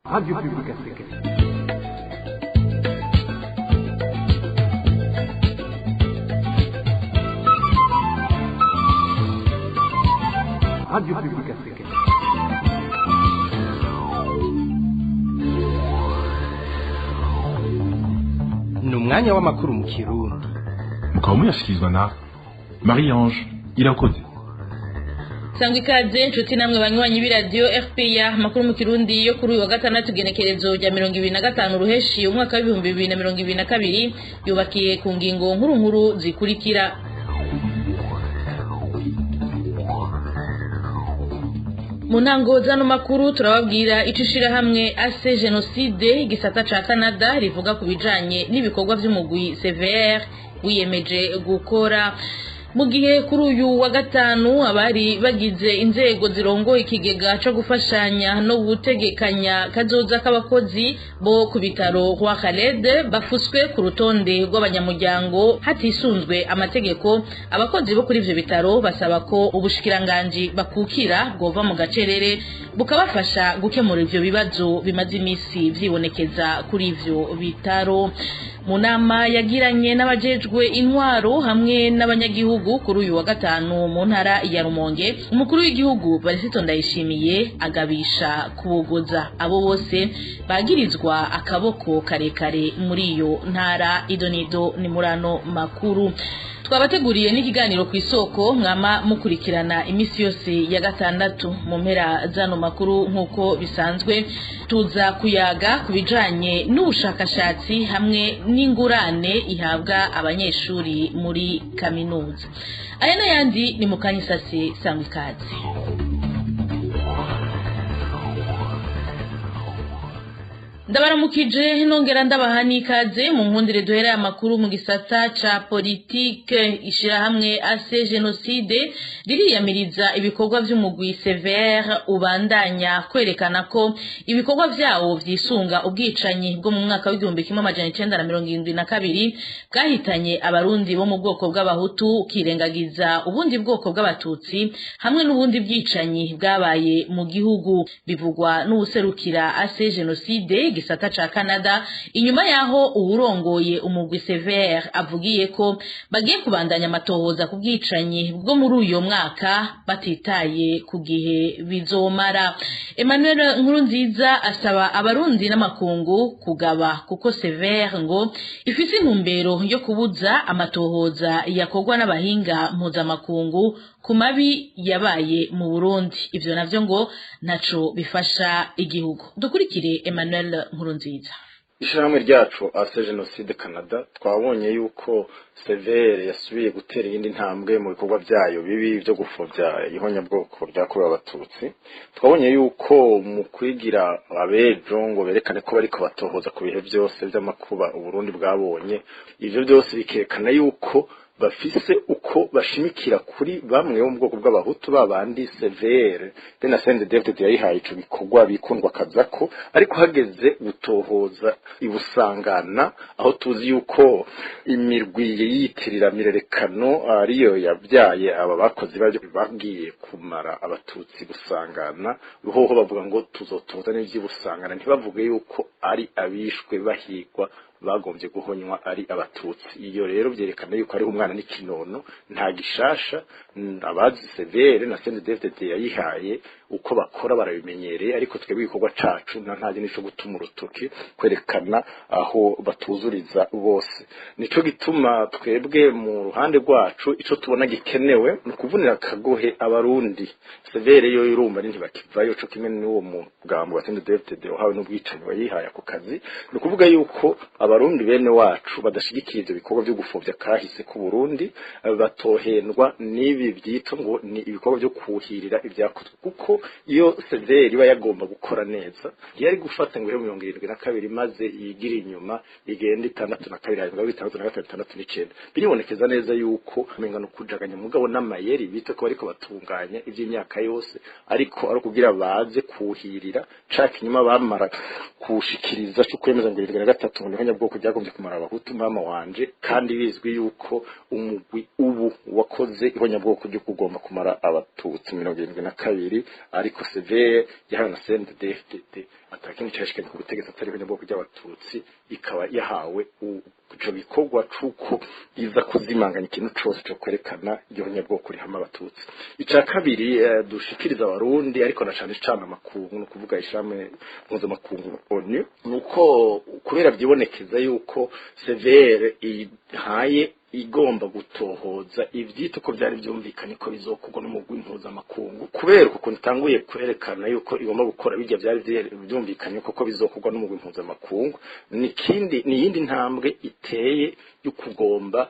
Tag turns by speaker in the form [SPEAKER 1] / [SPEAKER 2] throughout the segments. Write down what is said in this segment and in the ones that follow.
[SPEAKER 1] Radio Publique Africaine. Radio Publique Africaine.
[SPEAKER 2] Ni umwanya w'amakuru mu Kirundi.
[SPEAKER 3] Mukaba muyashyikirizwa na Marie Ange Irakoze.
[SPEAKER 4] Sangwa ikaze nshuti namwe banywanyi b'iradiyo RPA, amakuru mu Kirundi yo kuri uyu wa gatandatu, genekerezo rya 25 ruheshi umwaka wa 2022, yubakiye ku ngingo nkuru nkuru zikurikira. Mu ntango z'ano makuru turababwira ico ishirahamwe AC Genocide igisata ca Canada rivuga ku bijanye n'ibikorwa vy'umugwi CVR wiyemeje gukora, mu gihe kuri uyu wa gatanu abari bagize inzego zirongoye ikigega co gufashanya no gutegekanya kazoza k'abakozi bo ku bitaro Roi Khaled bafuswe ku rutonde rw'abanyamuryango hatisunzwe amategeko. Abakozi bo kuri ivyo bitaro basaba ko ubushikiranganji bakukira bwova mu gacerere bukabafasha gukemura ivyo bibazo bimaze imisi vyibonekeza kuri ivyo bitaro. Mu nama yagiranye n'abajejwe intwaro hamwe n'abanyagihugu kuri uyu wa gatanu mu ntara ya Rumonge, umukuru w'igihugu Varisito Ndayishimiye agabisha kubogoza abo bose bagirizwa akaboko karekare muri iyo ntara. Idonido ni murano makuru. Twabateguriye n'ikiganiro ku isoko mwama mukurikirana imisi yose ya gatandatu. Mu mpera zano makuru, nk'uko bisanzwe, tuza kuyaga ku bijanye n'ubushakashatsi hamwe n'ingurane ihabwa abanyeshuri muri kaminuza. Aya n'ayandi ni mu kanyisasi. Sangwa ikaze. Ndabaramukije nongera ndabaha n'ikaze. Mu nkundire duhereye amakuru mu gisata ca politike. Ishirahamwe AC Genocide ririyamiriza ibikorwa vy'umugwi CVR ubandanya kwerekana ko ibikorwa vyawo vyisunga ubwicanyi bwo mu mwaka wa 1972 bwahitanye Abarundi bo mu bwoko bw'Abahutu, ukirengagiza ubundi bwoko bw'Abatutsi hamwe n'ubundi bwicanyi bwabaye mu gihugu. Bivugwa n'uwuserukira AC Genocide gisata ca Canada, inyuma yaho uwurongoye umugwi CVR avugiye ko bagiye kubandanya amatohoza ku bwicanyi bwo muri uyo mwaka batitaye ku gihe bizomara. Emmanuel Nkurunziza asaba Abarundi n'amakungu kugaba, kuko CVR ngo ifise intumbero yo kubuza amatohoza yakorwa n'abahinga mpuzamakungu ku mabi yabaye mu Burundi. Ivyo navyo ngo ntaco bifasha igihugu. Dukurikire Emmanuel Nkurunziza.
[SPEAKER 5] Ishyirahamwe ryacu AC Genocide Canada twabonye yuko CVR yasubiye gutera iyindi ntambwe mu bikorwa byayo bibi byo gupfobya ihonyabwoko ryakorewe Abatutsi. Twabonye yuko mu kwigira abejo ngo berekane ko bariko batohoza ku bihe byose by'amakuba Uburundi bwabonye, ivyo byose bikerekana yuko bafise uko bashimikira kuri bamwe bo mu bwoko bw'Abahutu, babandi CVR be na CNDD-FDD yayihaye ico bikorwa bikundwa kazako. Ariko hageze gutohoza ibusangana, aho tuzi yuko imirwi yiyitirira mirerekano ariyo yabyaye aba bakozi bayo bagiye kumara Abatutsi busangana, hoho bavuga ngo tuzotoza n'ivy'ibusangana, ntibavuge yuko ari abishwe bahigwa bagombye guhonywa ari Abatutsi. Iyo rero byerekana yuko ari umwana n'ikinono, nta gishasha. Abazi CVR na CNDD-FDD yayihaye uko bakora barabimenyereye, ariko twebwe igikorwa cacu na ntaje nico gutuma urutoki kwerekana aho batuzuriza bose. Nico gituma twebwe mu ruhande rwacu ico tubona gikenewe ni ukuvunira akagohe Abarundi. CVR yo irumva ntibakivayo, co kimwe n'uwo mugambo wa CNDD-FDD wahawe n'ubwicanyi wayihaye ako kazi. Ni ukuvuga yuko Abarundi bene wacu badashigikiye ivyo bikorwa vyo gupfobya kahise ku Burundi batohendwa n'ibi byitwa ngo ni ibikorwa vyo kuhirira ibyakozwe, kuko iyo CVR iba yagomba gukora neza yari gufata ngo ihe 72 maze yigira inyuma igenda 62, hanyuma 65, 69. Biribonekeza neza yuko umenga no kujaganya mugabo n'amayeri bita ko bariko batunganya ivy'imyaka yose, ariko ari kugira baze kuhirira ca kinyuma bamara kushikiriza cyo kwemeza ngo 73 ngo ihonyabwoko ryagombye kumara Abahutu, mama wanje, kandi bizwi yuko umugwi ubu wakoze ihonyabwoko ryo kugomba kumara Abatutsi 72. Ariko CVR yahawe na CNDD-FDD, atakindi cashikanye ku butegetsi atari ihonyabwoko ry'abatutsi, ikaba yahawe ico gikorwa c'uko iza kuzimanganya ikintu cose co kwerekana iryo honyabwoko rihama abatutsi. Ica kabiri dushikiriza abarundi, ariko na cane cane amakungu, no kuvuga ishirahamwe mpuzamakungu ONU, nuko kubera vyibonekeza yuko CVR ihaye igomba gutohoza ivyita uko vyari vyumvikanye ko bizokorwa n'umugwi mpuzamakungu, kubera uko kuntu itanguye kwerekana yuko igomba gukora bijya vyari vyumvikanye koko bizokorwa n'umugwi mpuzamakungu, nikindi ni iyindi ntambwe iteye yo kugomba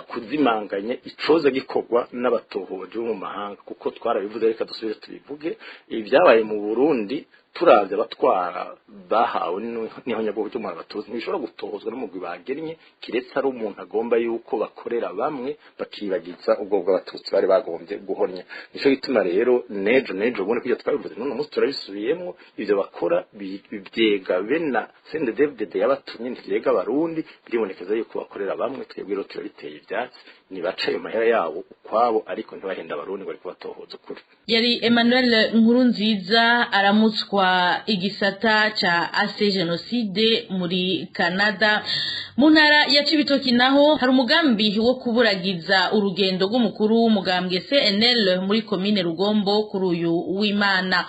[SPEAKER 5] kuzimanganya icoza gikorwa n'abatohoje bo mu mahanga. Kuko twarabivuze, reka dusubire tubivuge, ibyabaye mu Burundi turavye abatwara bahawe n'ihonyabwoko ry'umuntu abatutsi ntibishobora gutohozwa n'umugwi bagennye, kiretse ari umuntu agomba yuko bakorera bamwe bakibagiza ubwo bw'abatutsi bari bagombye guhonya. Nico gituma rero nejo nejo ubundi kujya twabivuze, none umunsi turabisubiyemwo, ivyo bakora byega bena CNDD-FDD yabatumye, ntivyega abarundi. Biribonekeza yuko bakorera bamwe. Twebwe rero turabiteye ivyatsi, nibaca ayo mahera yabo ukwabo, ariko ntibahenda abarundi ngo bariko batohoza ukuri.
[SPEAKER 4] Yari Emmanuel Nkurunziza aramutswa igisata ca AC Genocide muri Canada. Mu ntara ya Cibitoki naho hari umugambi wo kuburagiza urugendo rw'umukuru w'umugambwe CNL muri komine Rugombo kuri uyu w'Imana.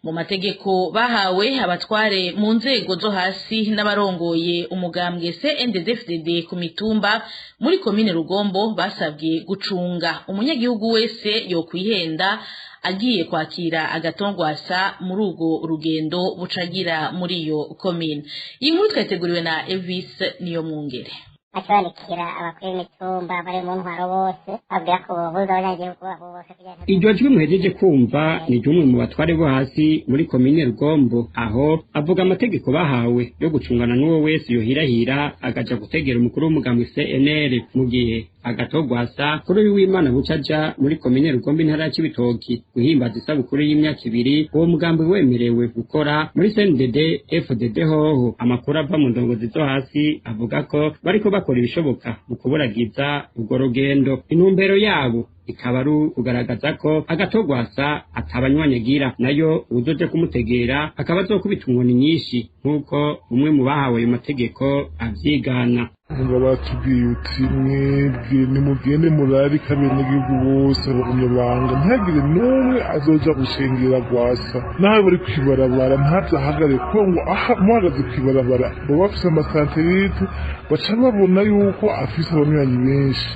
[SPEAKER 4] Mu mategeko bahawe abatware mu nzego zo hasi n'abarongoye umugambwe CNDD-FDD ku mitumba muri komine Rugombo basabwe gucunga umunyagihugu wese yokwihenda agiye kwakira agatongwasa muri urwo rugendo bucagira muri iyo komine. Iyi nkuru twateguriwe na Elvis Niyomwungere.
[SPEAKER 6] Acabandikira abakuru b'imitumba bari mu ntwaro bose, babwira ko bobuza abanyagihugu babo bose kugira ngo
[SPEAKER 7] Iryo jwi muhejeje kumva ni ry'umwe mu batware bo hasi muri komine Rugombo, aho avuga amategeko bahawe yo gucungana n'uwo wese yohirahira agaja gutegera umukuru w'umugambwe CNL mu gihe agatogwasa kuri uyu w'Imana buca aja muri komine Rugombo, intara ya Cibitoki, guhimbaza isabukuru y'imyaka 2 uwo mugambi wemerewe gukora muri CNDD FDD. Hoho amakuru ava mu ndongozi zo hasi avuga ko bariko bakora ibishoboka mu kuburagiza urwo rugendo, intumbero yabo ikaba ari kugaragaza ko agatogwasa atabanywanyagira, nayo uwuzoja kumutegera akaba azokubita inkoni nyinshi, nk'uko umwe mu bahawe ayo mategeko avyigana.
[SPEAKER 8] Ngo batubwiye uti: "Mwebwe nimugende murarike abenegihugu bose abagumyabanga, ntihagire n'umwe azoja gushengera Rwasa nawe bari kwibarabara, ntazahagarare, kuko ngo aha muhagaze kwibarabara baba bafise amasatelite, baca babona yuko afise abanywanyi benshi,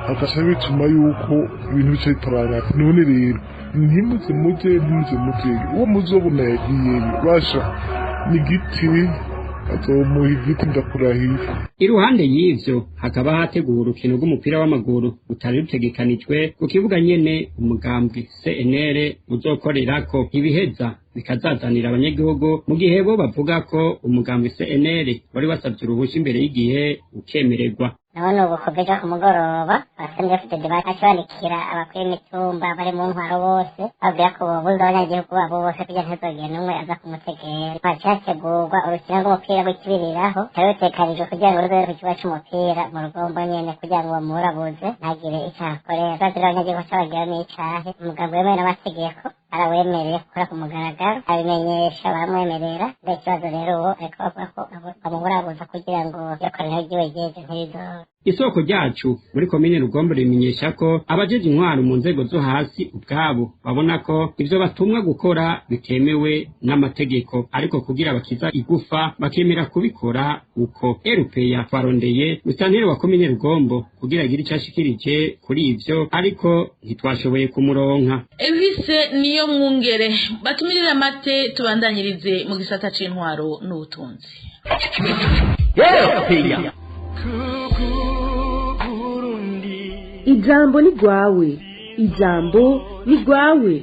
[SPEAKER 8] bagaca bituma yuko ibintu bica bitabangata. None rero ntimuze muje, ntimuze mujeyo, uwo muzobona yagiyeyo basha ni giti, azomuha igiti, ndakurahiye."
[SPEAKER 7] Iruhande y'ivyo hakaba hateguwe urukino rw'umupira w'amaguru rutari rutegekanijwe ku kibuga nyene umugambwe CNL uzokorerako, ibiheza bikazazanira abanyagihugu, mu gihe bo bavuga ko umugambwe CNL wari wasavye uruhusha imbere y'igihe ukemererwa.
[SPEAKER 6] Nabona ubu kuva ejo ku mugoroba abasenjefudede bacabandikira abakuru b'imitumba bari mu ntwaro bose, babwira ko bobuza abanyagihugu babo bose kugira ntihazogire n'umwe aza kumutegera. Hacategurwa urukino rw'umupira rw'ikibiriraho rutari rutegekanijwe kugira ngo ruzobere ku kibuga c'umupira mu Rugombo nyene, kugira ngo bamurabuze ntagire ico ahakorera. Bazira abanyagihugu baca n'icahe umugambi wemewe n'amategeko arawemereye gukora ku mugaragaro, abimenyesha baramwemerera. Mbere ikibazo rero ubu ariko bavuga ko bamuburabuza kugira ngo iyo koraniro ryiwe ryejo ntirizobe.
[SPEAKER 7] Isoko ryacu muri komine Rugombo rimenyesha ko abajeje intwaro mu nzego zo hasi ubwabo babona ko ivyo batumwa gukora bitemewe n'amategeko, ariko kugira bakiza igufa bakemera kubikora uko. Erupeya twarondeye musitanteri wa komine Rugombo kugira agire ico ashikirije kuri ivyo, ariko ntitwashoboye kumuronka.
[SPEAKER 4] Elvis niyo mwungere batumirira amate, tubandanyirize mu gisata c'intwaro n'ubutunzi.
[SPEAKER 2] Erupeya.
[SPEAKER 9] Ijambo ni rwawe, ijambo ni rwawe.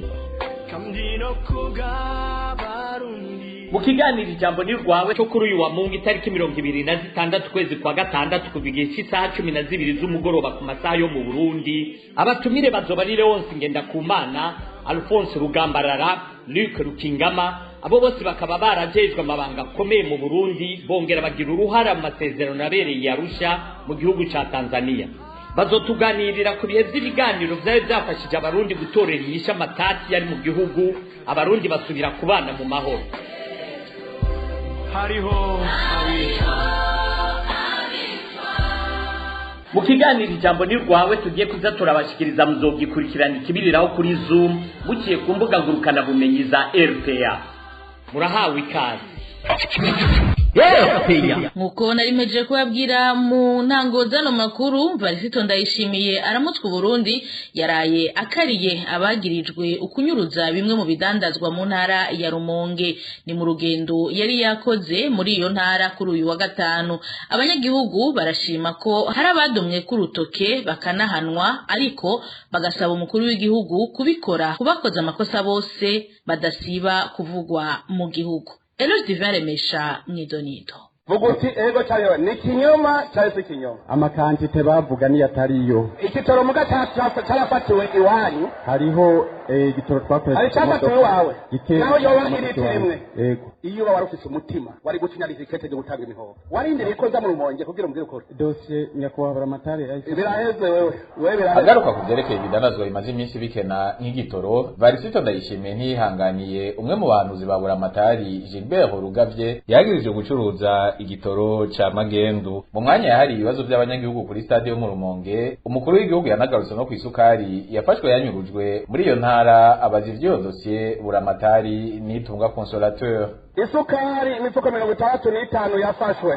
[SPEAKER 10] Mu kiganiro Ijambo ni rwawe cyo kuri uyu wa Mungu itariki 26 kwezi kwa gatandatu, kuva igihe cy'isaha 12 z'umugoroba ku masaha yo mu Burundi, abatumire bazoba ari Leonce Ngendakumana, Alphonse Rugambarara, Luc Rukingama. Abo bose bakaba barajejwe amabanga akomeye mu Burundi, bongera bagira uruhara mu masezerano abereye Arusha mu gihugu ca Tanzania. Bazotuganirira ku bihe vy'ibiganiro vyari vyafashije abarundi gutorera inyishu amatati yari mu gihugu, abarundi basubira kubana mu mahoro.
[SPEAKER 11] Hariho
[SPEAKER 10] mu kiganiro ijambo ni rwawe tugiye kuza turabashikiriza, muzogikurikirana ikibiriraho kuri Zoom muciye ku mbuga ngurukana bumenyi za RPA. Murahawe ikaze.
[SPEAKER 4] Nkuko nari mpejeje kubabwira mu ntango zano makuru, Varisito Ndayishimiye aramutswe Burundi yaraye akariye abagirijwe ukunyuruza bimwe mu bidandazwa mu ntara ya Rumonge. Ni mu rugendo yari yakoze muri iyo ntara kuri uyu wa gatanu. Abanyagihugu barashima ko hari abadomwe ku rutoke bakanahanwa, ariko bagasaba umukuru w'igihugu kubikora kubakoza amakosa bose badasiba kuvugwa mu gihugu. Eloge Divin Remesha mwidonido.
[SPEAKER 12] Vuguti ego cyayo ni kinyoma cyayo si kinyoma.
[SPEAKER 13] Amakantite bavuga ni yatariyo.
[SPEAKER 12] Igitoro muga cyarafatiwe iwanyu.
[SPEAKER 13] Hariho igitoro twakoresheje.
[SPEAKER 12] Hari cyafatiwe iwawe. Naho yoba iri rimwe. Yego. Iyo uba warufise umutima wari gucinyariza ikete ryo gutanga imihoho. Warindiriye ko nza mu Rumonge kugira umbwire ukuri.
[SPEAKER 13] Dossier nyakubahwa Buramatari.
[SPEAKER 12] Biraheze wewe. Wewe biraheze.
[SPEAKER 14] Agaruka ku vyerekeye ibidandazwa bimaze iminsi bikena nk'igitoro, Varisito Ndayishimiye ntiyihanganiye umwe mu bahanuzi ba Buramatari Gilbert Rugavye yagirije gucuruza igitoro ca magendu. Mu mwanya yahari ibibazo by'abanyagihugu kuri stade yo mu Rumonge, umukuru w'igihugu yanagarutse no kw'isukari yafashwe yanyurujwe muri iyo ntara, abaza ivy'iyo dosiye Buramatari Nitunga Consolateur.
[SPEAKER 12] Isukari imifuko 65 yafashwe,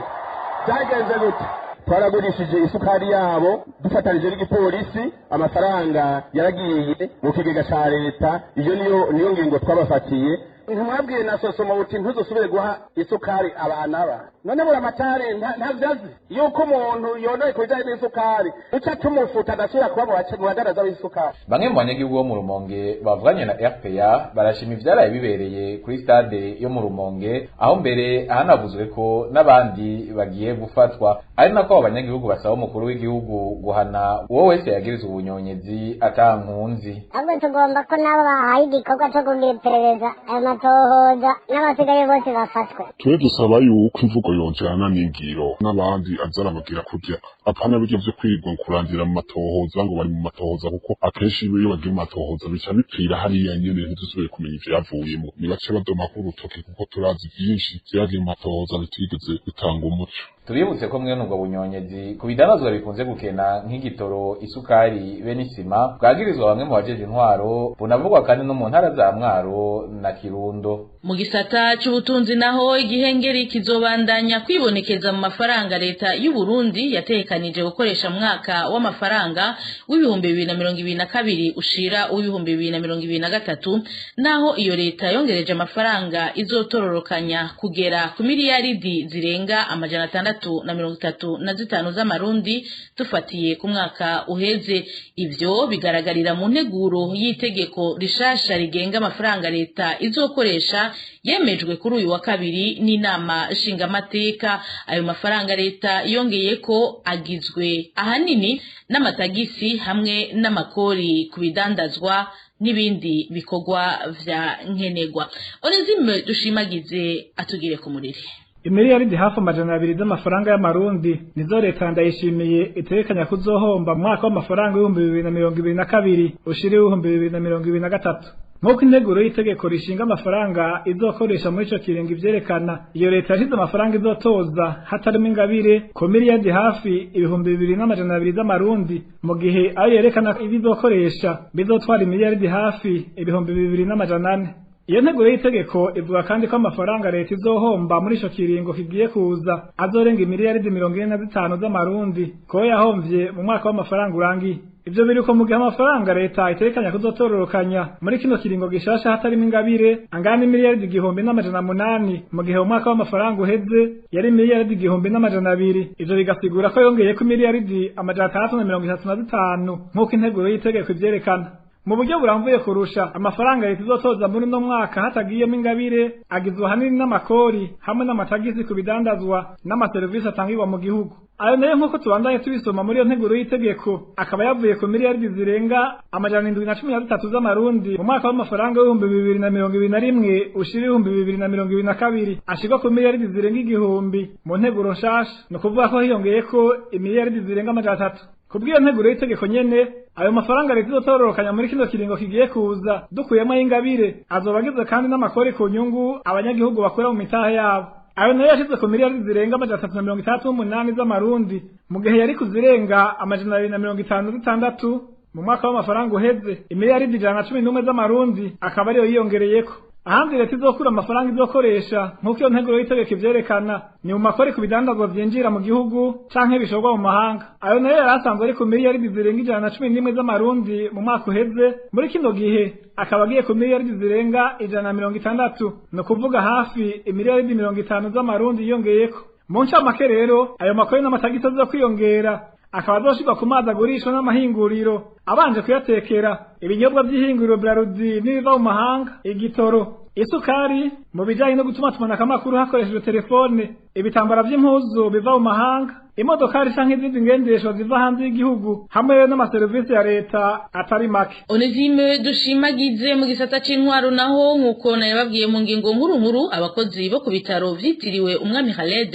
[SPEAKER 12] byagenze gute? Twaragurishije isukari yabo dufatanije n'igipolisi, amafaranga yaragiye mu kigega ca leta. Iyo niyo ngingo twabafatiye. Ntimwabwiye na sosoma uti ntuzusubire guha isukari abana ba none Buramatari ntavyazi yuko umuntu yonoye ku bijanye n'isukari uca tumufuta agasubira kuba mu badandaza b'isukari.
[SPEAKER 14] Bamwe mu banyagihugu bo mu Rumonge bavuganye na RPA barashima ivyaraye bibereye kuri stade yo mu Rumonge, aho mbere ahanavuzwe ko n'abandi bagiye gufatwa, ari nako abo banyagihugu basaba umukuru w'igihugu guhana uwo wese yagirizwa ubunyonyezi atankunzi.
[SPEAKER 6] Ahubwo tugomba ko nabo bahaye igikorwa co kugira iperereza ayo matohoza n'abasigaye bose bafatwe.
[SPEAKER 8] Twe dusaba yuko imvugo yonjana n'ingiro n'abandi azarabagira kurya apana bijya vyo kwigwa kurangira mu matohoza ngo bari mu matohoza, kuko akenshi iyo bagiye mu matohoza bica bipfira hariya nyene ntidusubire kumenya ivyavuyemo. Nibace badoma ku rutoke kuko turazi vyinshi vyagiye mu matohoza bitigeze bitanga umuco.
[SPEAKER 14] Tubibutse ko mwene ubwo bunyonyezi ku bidandazwa bikunze gukena nk'igitoro, isukari be n'isima bwagirizwa bamwe mu bajeje intwaro, bunavugwa kandi no mu ntara za Mwaro na Kirundo.
[SPEAKER 4] Mu gisata c'ubutunzi naho, igihengeri kizobandanya kwibonekeza mu mafaranga leta y'u Burundi yategekanije gukoresha mwaka w'amafaranga w'2022 ushira w'2023, naho iyo leta yongereje amafaranga izotororokanya kugera ku miliyaridi zirenga 635 z'amarundi dufatiye ku mwaka uheze. Ivyo bigaragarira mu nteguro y'itegeko rishasha rigenga amafaranga leta izokoresha yemejwe kuri uyu wa kabiri n'inama nshingamateka. Ayo mafaranga leta yongeye ko agizwe ahanini n'amatagisi hamwe n'amakori ku bidandazwa n'ibindi bikorwa vya nkenerwa. Onezime Dushimagize atugire ku muriri.
[SPEAKER 15] Imiliyaridi hafi 200 z'amafaranga y'amarundi nizo leta Ndayishimiye itegekanya kuzohomba mu mwaka w'amafaranga 2022 ushira 2023. Nk'uko integuro y'itegeko rishinga amafaranga izokoresha muri ico kiringo ivyerekana, iyo leta yashize amafaranga izotoza hatarimo ingabire ku miliyaridi hafi 2200 z'amarundi, mu gihe ayo yerekana ibizokoresha bizotwara imiliyaridi hafi 2400. Iyo nteguro y'itegeko ivuga kandi ko amafaranga leta izohomba muri ico kiringo kigiye kuza azorenga imiliyaridi 45 z'amarundi ko yahomvye mu mwaka w'amafaranga urangiye. Ivyo biriko mu gihe amafaranga leta itekanya kuzotororokanya muri kino kiringo gishasha hatarimo ingabire angana imiliyaridi 1800, mu gihe umwaka w'amafaranga uheze yari imiliyaridi 1200. Ivyo bigasigura ko yongeye ku miliyaridi 635 nk'uko integuro y'itegeko ivyerekana. Mu buryo buramvuye kurusha, amafaranga leta izotoza muri uno mwaka hatagiyemo ingabire agizwe ahanini n'amakori hamwe n'amatagisi ku bidandazwa n'amaserivisi atangirwa mu gihugu. Ayo nayo nk'uko tubandanye tubisoma muri iyo nteguro y'itegeko akaba yavuye ku miliyaridi zirenga 713 z'amarundi mu mwaka w'amafaranga 2021 ushira 2022 ashirwa ku miliyaridi zirenga 1000 mu nteguro nshasha, ni ukuvuga ko hiyongeye ko imiliyaridi zirenga 300. Kubw'iyo nteguro y'itegeko nyene, ayo mafaranga leta izotororokanya muri kino kiringo kigiye kuza dukuyemo ay'ingabire azoba agizwe kandi n'amakori ku nyungu abanyagihugu bakura mu mitahe yabo. Ayo nayo yashizwe ku miliyari zirenga 368 z'amarundi, mu gihe yari kuzirenga 256 mu mwaka w'amafaranga uheze. Imiliyari 111 z'amarundi akaba ariyo yiyongereyeko. Ahandi leta izokura amafaranga izokoresha nk'uko iyo nteguro y'itegeko ivyerekana ni mu makori ku bidandazwa vyinjira mu gihugu canke bishorwa mu mahanga. Ayo nayo yari asanzwe ari ku miliyari zirenga 111 z'amarundi mu mwaka uheze, muri kino gihe akaba agiye ku miliyari zirenga 160, ni ukuvuga hafi imiliyari 50 z'amarundi yiyongeyeko. Mu ncamake rero, ayo makori n'amatagisi aza kwiyongera akaba azoshirwa ku mazi agurishwa n'amahinguriro abanje kuyatekera, ibinyobwa vy'ihinguriro Brarudi n'ibiva mu mahanga, igitoro, isukari, mu bijanye no gutumatumanako amakuru hakoreshejwe telefone, ibitambara vy'impuzu biva mu mahanga, imodokari canke izindi ngendeshwa ziva hanze y'igihugu, hamwe n'amaserivisi ya leta atari make.
[SPEAKER 4] Onesime Dushimagize. Mu gisata c'intwaro naho, nk'uko nababwiye mu ngingo nkuru nkuru, abakozi bo ku bitaro vyitiriwe Umwami Khaled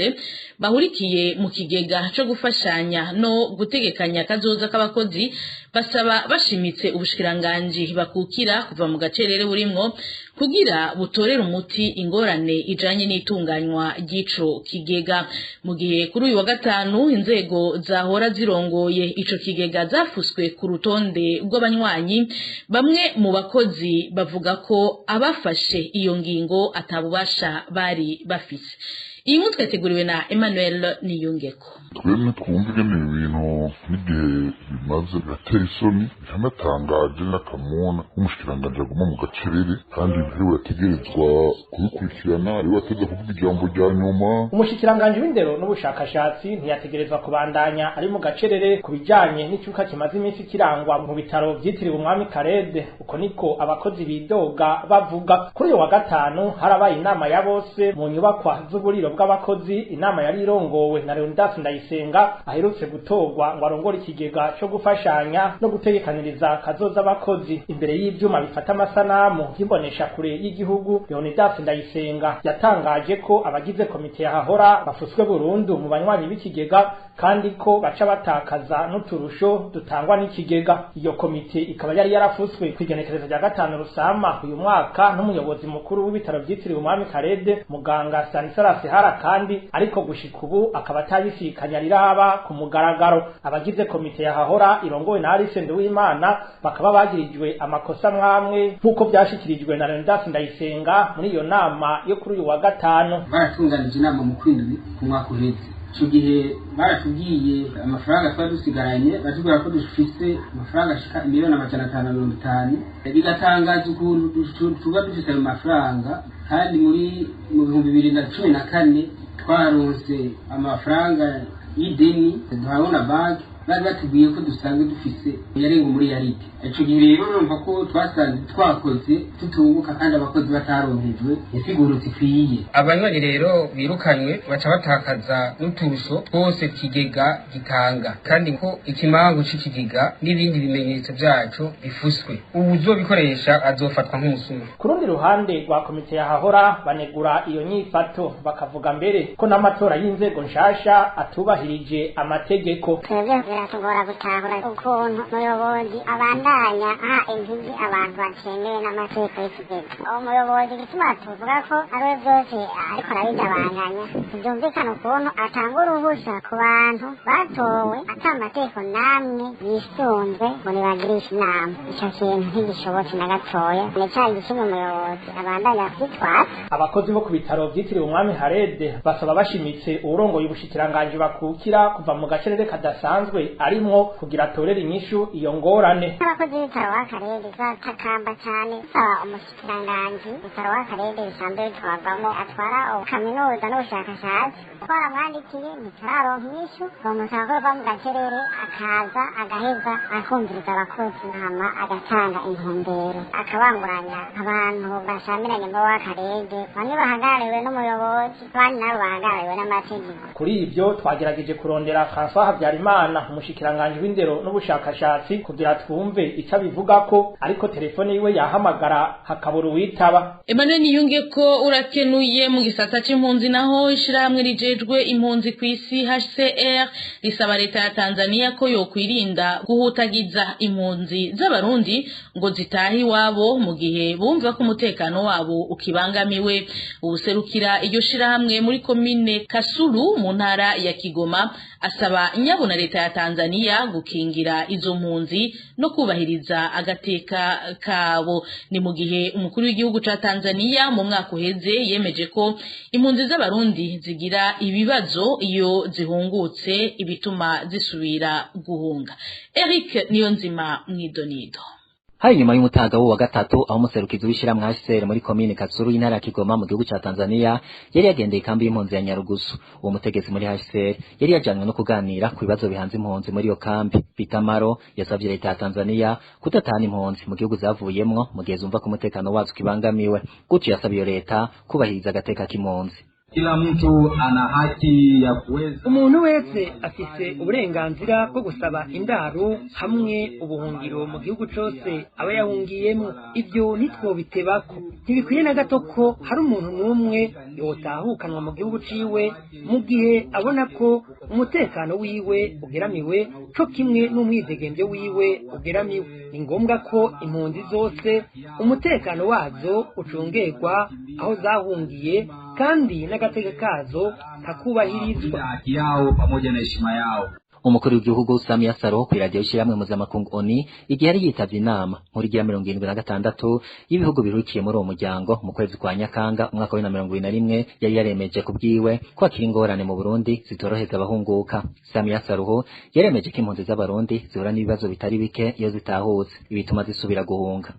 [SPEAKER 4] bahurikiye mu kigega co gufashanya no gutegekanya kazoza k'abakozi basaba bashimitse ubushikiranganji bakukira kuva mu gacerere burimwo kugira butorere umuti ingorane ijanye n'itunganywa ry'ico kigega. Mu gihe kuri uyu wa gatanu inzego zahora zirongoye ico kigega zafuswe ku rutonde rw'abanywanyi, bamwe mu bakozi bavuga ko abafashe iyo ngingo atabubasha bari bafise. Iyi nkuru twateguriwe na Emmanuel Niyungeko.
[SPEAKER 8] Twemwe twumva ingene ibintu n'igihe bimaze biratera isoni, biranatangaje n'akamuna k'umushikiranganji aguma mu gacerere, kandi ariwe yategerezwa kubikurikirana, ariwe yategerezwa kuvuga ijambo rya nyuma.
[SPEAKER 11] Umushikiranganji w'indero n'ubushakashatsi ntiyategerezwa kubandanya ari mu gacerere ku bijanye n'icyuka kimaze iminsi kirangwa mu bitaro vyitiriwe Umwami Khaled. Uko niko abakozi bidoga bavuga. Kuri uyu wa gatanu harabaye inama ya bose mu nyubakwa z'uburiro bw'abakozi, inama yari irongowe na Leonidas Ndayisenga aherutse gutorwa ngo arongore ikigega cyo gufashanya no gutegekaniriza kazoza abakozi. Imbere y'ivyuma bifata amasanamu y'imbonesha kure y'igihugu, Leonidas Ndayisenga yatangaje ko abagize komite yahahora bafuswe burundu mu banywanyi b'ikigega, kandi ko baca batakaza n'uturusho dutangwa n'ikigega. Iyo komite ikaba yari yarafuswe kw'igenekerezo rya 5 Rusama uyu mwaka n'umuyobozi mukuru w'ibitaro vyitiriwe Umwami Khaled, muganga Stanislas Hara, kandi ariko gushika ubu akaba atabisikanya riraba ku mugaragaro. Abagize komite yahahora irongowe na Alice Nduwimana bakaba bagirijwe amakosa mwamwe nk'uko vyashikirijwe na Leonidas Ndayisenga muri iyo nama yo kuri uyu wa gatanu.
[SPEAKER 16] Baratunganije inama mu kwindwi ku mwaka uheze. Ico gihe baratubwiye amafaranga twari dusigaranye, batubwira ko dufise amafaranga ashika 550,000,000. Bigatangaza ukuntu tuba dufise ayo mafaranga, kandi muri mu 2014 twaronse amafaranga y'ideni duhawe na banki, bari batubwiye ko dusanzwe dufise yarenga muri yaride. Ico gihe rero urumva ko twasanze twakoze tutunguka, kandi abakozi bataronkejwe insiguro zikwiye.
[SPEAKER 17] Abanywanyi rero birukanywe baca batakaza n'uturusho twose ikigega gitanga, kandi ko ikimangu c'ikigega n'ibindi bimenyetso vyaco bifuswe, uwuzobikoresha azofatwa nk'umusuma.
[SPEAKER 11] Ku rundi ruhande rwa komite yahahora banegura iyo nyifato, bakavuga mbere ko n'amatora y'inzego nshasha atubahirije amategeko.
[SPEAKER 6] Twebwe biratugora gutahura ukuntu umuyobozi abandanya aha intigi abantu batemewe n'amategeko y'ikigega. Uwo muyobozi igituma tuvuga ko ari we byose ariko arabidabanganya, ntibyumvikana ukuntu atanga uruhusha ku bantu batowe ata mategeko n'amwe yisunzwe ngo nibagirishe inama. Ico kintu ntigishobotse na gatoya, ni ca gituma umuyobozi abandanya kwitwaza.
[SPEAKER 11] Abakozi bo ku bitaro vyitiriwe Umwami Khaled basaba bashimitse uwurongoye ubushikiranganji bakukira kuva mu gacerere kadasanzwe arimwo kugira atorere inyishu iyo ngorane.
[SPEAKER 6] Abakozi b'ibitaro w'akarere batakamba cyane basaba umushikiranganji ibitaro w'akarere bisanzwe bitwarwamo atwara kaminuza n'ubushakashatsi, twaramwandikiye ntituraronka inyishu. Bamusaba ko ava mu gacerere akaza agaheza akumviriza abakozi, hama agatanga intumbero, akabanguranya abantu bashamiranye muri w'akarere, bamwe bahagarariwe n'umuyobozi, abandi nabo bahagarariwe n'amategeko.
[SPEAKER 11] Kuri ivyo twagerageje kurondera François Habyarimana, umushikiranganji w'indero n'ubushakashatsi, kugira twumve ico abivugako, ariko telefone yiwe yahamagara hakabura uwitaba.
[SPEAKER 4] Emmanuel Niyunge ko urakenuye. Mu gisata c'impunzi naho, ishirahamwe rijejwe rijejwe impunzi ku isi HCR risaba leta ya Tanzania ko yokwirinda guhutagiza impunzi z'abarundi ngo zitahe iwabo mu gihe bumva ko umutekano wabo ukibangamiwe. Ubuserukira iryo shirahamwe muri komine Kasulu mu ntara ya Kigoma asaba nyabuna leta ya Tanzania gukingira izo mpunzi no kubahiriza agateka kabo. Ni mu gihe umukuru w'igihugu ca Tanzania mu mwaka uheze yemeje ko impunzi z'abarundi zigira ibibazo iyo zihungutse ibituma zisubira guhunga. Eric Niyonzima mwidonido.
[SPEAKER 18] Hari nyuma y'umutaga wa gatatu aho umuserukizi w'ishiramwe HCR muri komine Kasuru y'intara ya Kigoma mu gihugu ca Tanzania yari yagendeye ikambi y'impunzi ya Nyarugusu. Uwo mutegetsi muri HCR yari yajanywe no kuganira ku bibazo bihanze impunzi muri iyo kambi. Bitamaro yasavye leta ya Tanzania kudatana impunzi mu gihugu zavuyemwo mu gihe zumva ko umutekano wazo ukibangamiwe. Gutyo yasabye iyo leta kubahiriza agateka k'impunzi.
[SPEAKER 19] Kila mtu ana haki ya kuweza.
[SPEAKER 20] Umuntu wese afise uburenganzira bwo gusaba indaro hamwe ubuhungiro mu gihugu cose aba yahungiyemo. Ivyo ntitwobitebako, ntibikwiye na gato ko hari umuntu n'umwe yotahukanwa mu gihugu ciwe mu gihe abona ko umutekano wiwe ugeramiwe co kimwe n'umwidegemvyo wiwe ugeramiwe. Ni ngombwa ko impunzi zose umutekano wazo ucungerwa aho zahungiye kandi n'agateka kazo kakubahirizwa.
[SPEAKER 19] Haki yao pamoja na heshima yao.
[SPEAKER 18] Umukuru w'igihugu Samia Suluhu ku radio ishiramwe mpuzamakungu ONU igihe yari yitavye inama nkuru igira 76 y'ibihugu birukiye muri uwo muryango mu kwezi kwa Nyakanga umwaka wa 2021 yari yaremeje kubwiwe ko akiri ingorane mu Burundi zitoroheza abahunguka. Samia Suluhu yaremeje ko impunzi z'abarundi zihura n'ibibazo bitari bike iyo zitahutse ibituma zisubira guhunga.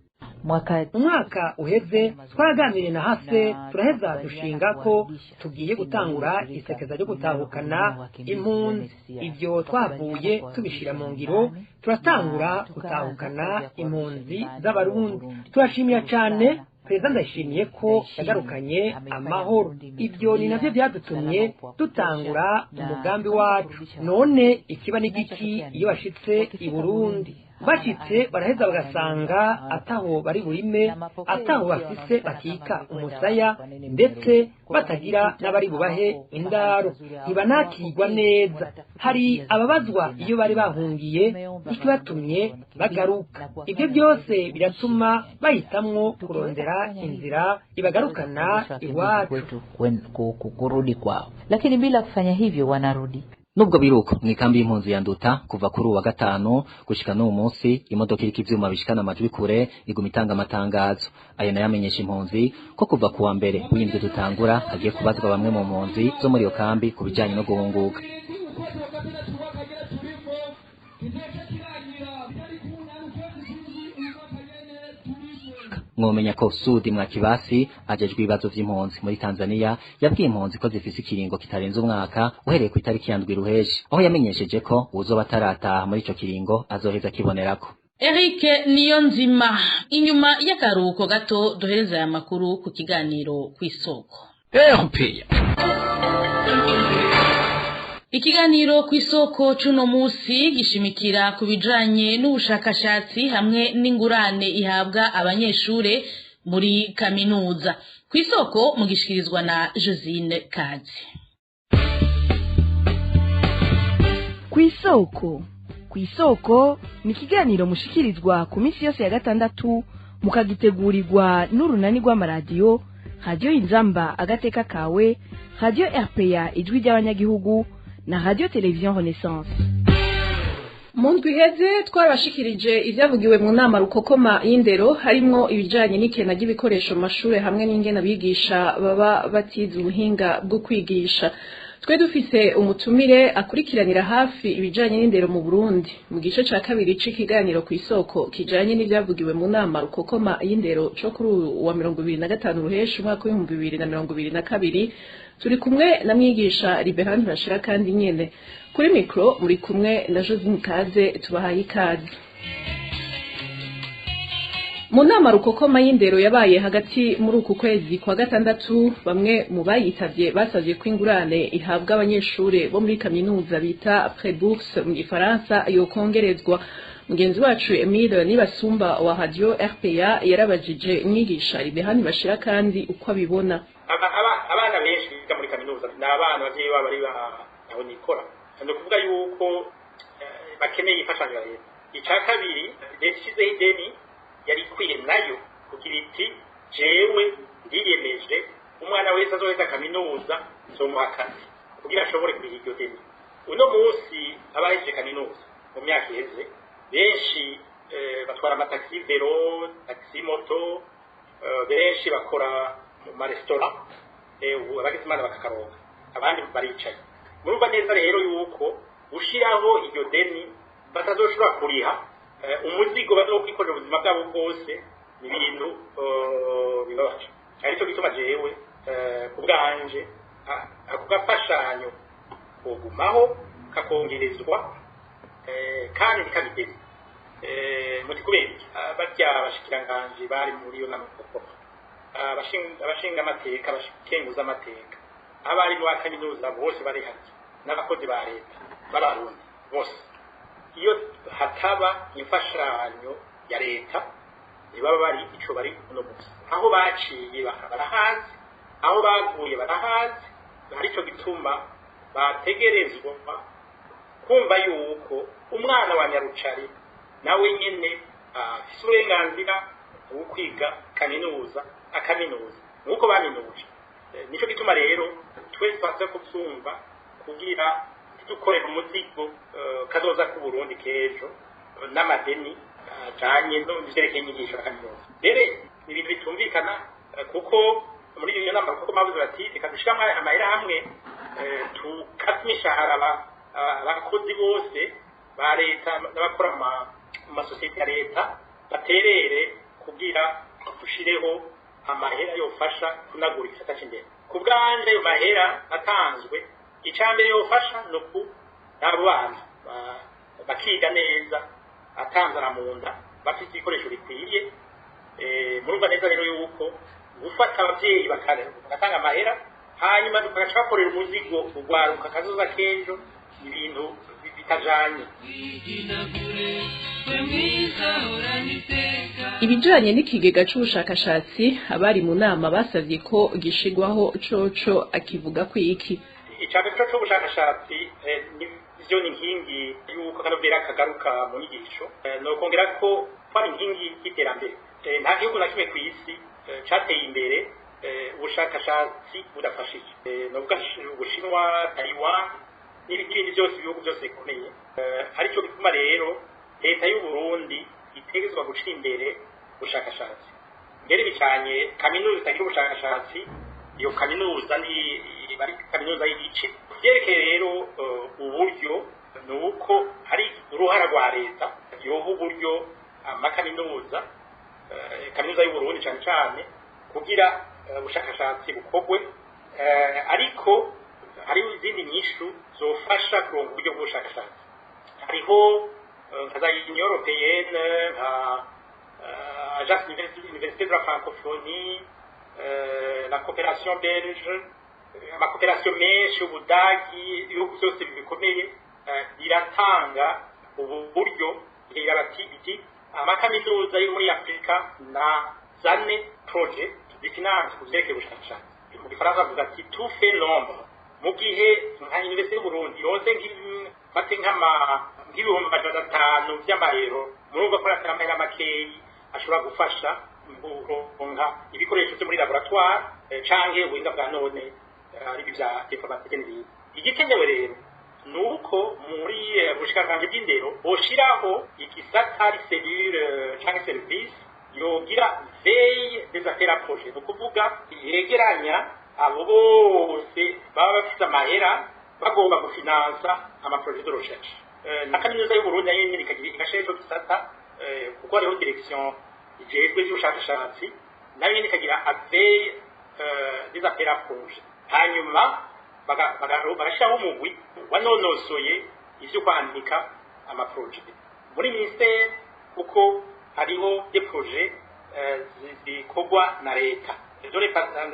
[SPEAKER 20] Umwaka uheze twaraganiriye na hase turaheza dushinga ko tugiye gutangura isekeza ryo gutahukana impunzi. Ibyo twavuye tubishira mu ngiro, turatangura gutahukana impunzi z'abarundi. Turashimira cyane Perezida Ndayishimiye ko yagarukanye amahoro. Ibyo ni navyo byadutumye dutangura umugambi wacu. None ikiba n'igiki iyo bashitse i Burundi? Bashitse baraheza bagasanga ataho bari burime, ataho bafise bakika umusaya, ndetse batagira n'abari bubahe indaro, ntibanakirwa neza. Hari ababazwa iyo bari bahungiye ikibatumye bagaruka. Ibyo byose biratuma bahitamwo kurondera inzira ibagarukana iwacu,
[SPEAKER 21] kurudi kwao, lakini bila kufanya hivyo wanarudi.
[SPEAKER 18] Nubwo biruko mwikambi y'impunzi ya Nduta kuva kuri uwa gatanu gushika n'uwo munsi imodoka iriko ivyuma bishikana amajwi kure iguma itanga amatangazo. Ayo nayo amenyesha impunzi ko kuva kuwa mbere w'indwi dutangura hagiye kubazwa bamwe mu mpunzi zo muri iyo kambi ku bijanye no guhunguka. Mwomenya ko Sudi Mwakibasi ajejwe ibibazo vy'impunzi muri Tanzania yabwiye impunzi ko zifise ikiringo kitarenze umwaka uhereye ku itariki ya 7 Ruheshi, aho yamenyesheje ko uzoba atarataha muri ico kiringo azoheza akibonerako.
[SPEAKER 4] Eric Niyonzima. Inyuma y'akaruhuko gato duhereza aya makuru ku kiganiro kw'isoko. Ikiganiro kw'isoko cuno musi gishimikira ku bijanye n'ubushakashatsi hamwe n'ingurane ihabwa abanyeshure muri kaminuza. Kw'isoko mugishikirizwa na Josine Kazi.
[SPEAKER 9] Kw'isoko, kw'isoko ni ikiganiro mushikirizwa ku minsi yose ya gatandatu mukagitegurirwa n'urunani rw'amaradiyo Radio Inzamba agateka kawe, Radio RPA ijwi ry'abanyagihugu na Radio Television Renaissance.
[SPEAKER 22] Mu ndwi iheze twarabashikirije ivyavugiwe mu nama rukokoma y'indero, harimwo ibijanye n'ikena ry'ibikoresho mu mashure hamwe n'ingene abigisha baba batize ubuhinga bwo kwigisha. Twe dufise umutumire akurikiranira hafi ibijanye n'indero mu Burundi. Mu gice ca kabiri c'ikiganiro kw'isoko kijanye n'ivyavugiwe mu nama rukokoma y'indero co kuri uwa 2025 Ruheshi umwaka w'ibihumbi 2022, turi kumwe na mwigisha Liberan Bashira kandi nyene. Kuri mikro muri kumwe na Josine Kaze, tubahaye ikaze. Mu nama rukokoma y'indero yabaye hagati muri uku kwezi kwa gatandatu, bamwe mu bayitavye basavye ko ingurane ihabwa abanyeshure bo muri kaminuza bita pré-bourse mu gifaransa yokongerezwa. Mugenzi wacu Emile Nibasumba wa Radio RPA yarabajije mwigisha Liberan Bashira kandi uko abibona.
[SPEAKER 23] Abana benshi biga muri kaminuza ni
[SPEAKER 1] abana abavyeyi babo ari aho nikora, ni ukuvuga yuko bakeneye imfashanyo ya leta. Ica kabiri, leta ishizeho ideni yari ikwiye nayo kugira iti jewe ndiyemeje umwana wese azoheza kaminuza nzomuha akazi kugira ashobore kuriha iryo deni. Uno munsi abahejeje kaminuza mu myaka iheze benshi batwara amataxi velo, taxi moto, benshi bakora mu maresitora, abagize imana bakakaronka, abandi baricaye. Murumva neza rero yuko ushiraho iryo deni batazoshobora kuriha, umuzigo bazokwikorera ubuzima bwabo bwose, ni ibintu bibabaje. Aricyo gituma jewe ku bwanje ako gafashanyo kogumaho kakongerezwa, kandi ntikabideni. Muti kubera iki? Barya abashikiranganji bari muri iyo nama koko, abashinga amateka, abashinguza amateka, abarimu ba kaminuza bose bari hamwe n'abakozi ba leta b'abarundi bose, iyo hataba imfashanyo ya leta ntibaba bari ico bari uno munsi. Aho baciye barahazi, aho bavuye barahazi. Aricyo gituma bategerezwa kumva yuko umwana wa Nyarucari nawe nyene afise uburenganzira bwo kwiga kaminuza, akaminuza nk'uko baminuje. Nico gituma rero twese twaza kuvyumva kugira ntidukorere umuzigo kazoza ku Burundi k'ejo n'amadeni ajanye n'ivyerekeye inyigisho ya kaminuza. Rero ni ibintu bitumvikana, kuko muri iyo nama kuko bavuze bati reka dushire amahera hamwe, tukate imishahara abakozi bose ba leta n'abakora mu masosiyete ya leta baterere kugira dushireho amahera yofasha kunagura igisata c'indero. Ku bwanje ayo mahera atanzwe, icambere yofasha ni uku n'abo bana bakiga neza atanzara mu nda, bafite ibikoresho bikwiye. Murumva neza rero yuko gufata abavyeyi bagatanga amahera hanyuma tugaca bakorera umuzigo ugwaruka kazoza k'ejo, ibintu bitajanye.
[SPEAKER 22] Ibijanye n'ikigega c'ubushakashatsi, abari mu nama basavye ko gishigwaho coco akivuga ko iki
[SPEAKER 1] Icambere co c'ubushakashatsi nivyo ni inkingi y'uko akanovera kagaruka mu nyigisho. Nokongera ko kwari inkingi y'iterambere. Nta gihugu na kimwe kw'isi cateye imbere ubushakashatsi budafashije. Novuga Ubushinwa, Taiwan n'ibindi byose, ibihugu byose bikomeye. Aricyo gituma rero leta y'u Burundi itegerezwa gushira imbere ubushakashatsi. Mbere bicanye kaminuza itagira ubushakashatsi, iyo kaminuza ni bari kaminuza y'igice. Vyerekeye rero uburyo, ni uko hari uruhara rwa leta yoha uburyo amakaminuza, kaminuza y'u Burundi cane cane, kugira ubushakashatsi bukorwe. Ariko hariho izindi nyishu zofasha kuronka uburyo bw'ubushakashatsi. Hariho nka za Union Européenne, nka Agence Université de la Francophonie, la coopération belge, amakooperasiyo menshi, Ubudagi, ibihugu byose bikomeye biratanga ubu buryo. Bati biti amakaminuza yo muri Afurika na zane projet zifinance ku vyerekeye ubushakashatsi. Mu gifaransa bavuga ati tout fait l'ombre. Mu gihe nka Université y'Uburundi yose fate nk'ibihumbi 500 vy'amayero, murumva ko atari amahera makeyi ashobora gufasha kuronka ibikoresho vyo muri laboratoire canke ubuhinga bwa none, ari vya informatique n'ibindi. Igikenewe rero ni uko muri bushikiranganji bw'indero boshiraho igisata ari cellule canke service yogira veille des affaires à projet, ni ukuvuga yegeranya abo bose baba bafise amahera bagomba gufinansa amaprojet de recherche. Na kaminuza y'Uburundi nayo nyene ikagira igashira ico gisata, kuko hariho direction ijejwe ivy'ubushakashatsi, nayo nyene ikagira veille des affaires à projet, hanyuma bagashiraho umugwi wanonosoye ivyo kwandika amaprojet muri ministère, kuko hariho des projets zikorwa na leta, izo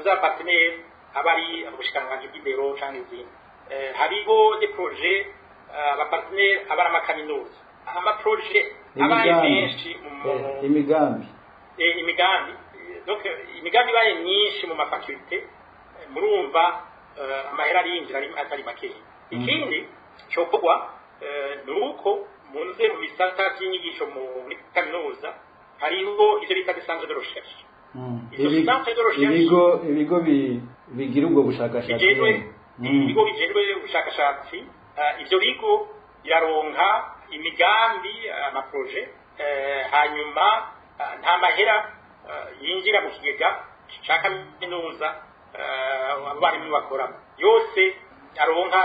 [SPEAKER 1] za partenaire aba ari ubushikiranganji bw'indero canke izindi. Hariho des projets abapartenaire aba ari amakaminuza, amaprojet abaye menshi.
[SPEAKER 3] Imigambi.
[SPEAKER 1] Imigambi, donc imigambi ibaye myinshi mu mafaculté, murumva Amahera arinjira atari makeya. Ikindi cyokorwa ni uko mu bisata by'inyigisho muri kaminuza hariho ivyo bita centre de recherche.
[SPEAKER 3] Ibigo bigira ubwo bushakashatsi,
[SPEAKER 1] ibigo bijejwe ubushakashatsi. Ivyo bigo biraronka imigambi, amaproje, hanyuma nta mahera yinjira mu kigega ca kaminuza abarimu bakoramo yose aronka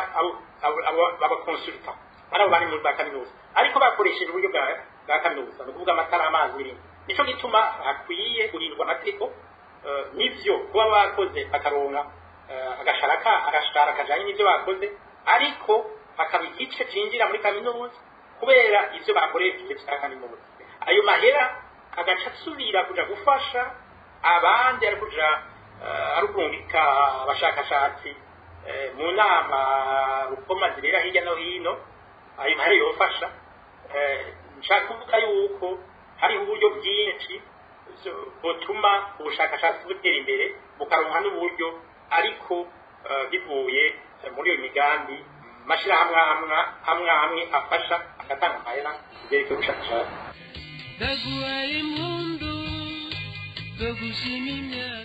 [SPEAKER 1] abakonsulta ari abo barimu ba kaminuza, ariko bakoresheje uburyo bwa kaminuza, ni ukuvuga amatara, amazi n'ibindi. Nico gituma hakwiye kurindwa amategeko n'ivyo kuba bakoze bakaronka agashara kajanye n'ivyo bakoze, ariko hakaba igice cinjira muri kaminuza kubera ivyo bakoresheje vya kaminuza. Ayo mahera agaca asubira kuja gufasha abandi, ari kuja ari kurungika abashakashatsi mu nama rukoma zibera hirya no hino. Ayo mahera yofasha. Nshaka kuvuga yuko hariho uburyo bwinshi butuma ubushakashatsi butera imbere, bukaronka n'uburyo, ariko bivuye muri iyo migambi mashirahamwe amwe amwe afasha agatanga amahera kubyerekeye ubushakashatsi.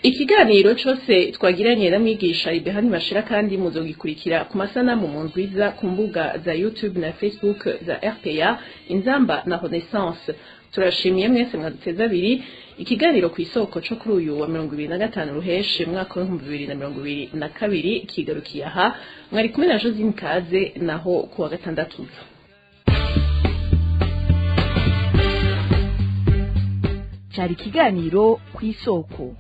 [SPEAKER 22] Ikiganiro cose twagiranye na mwigisha Ibehani Bashira kandi muzogikurikira ku masanamu mu nzwiza ku mbuga za YouTube na Facebook za RPA Inzamba na Renaissance. Turashimiye mwese mwaduteze abiri. Ikiganiro ku isoko co kuri uyu wa 2025 ruheshe mwaka wa 2022 kigarukiye aha. Mwari kumwe na Josine Kaze, naho kuwa gatandatu.
[SPEAKER 9] Cari ikiganiro ku isoko.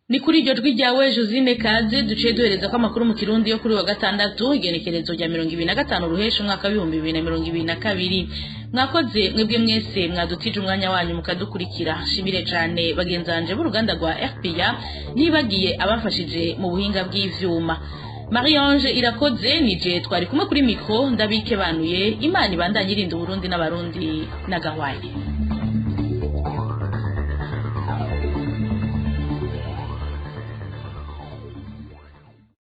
[SPEAKER 4] Ni kuri iryo jwi ryawe Josine Kaze duciye duhereza ko amakuru mu Kirundi yo kuri wa gatandatu igenekerezo rya 2025 ruhesha umwaka wa 2022. Mwakoze mwebwe mwese mwadutije umwanya wanyu mukadukurikira. Shimire cane bagenzanje b'uruganda rwa RPA, nibagiye abafashije mu buhinga bw'ivyuma. Marie-Ange Irakoze nije twari kumwe kuri micro, ndabike banuye. Imana ibandanye irinda Burundi n'abarundi nagahwaye.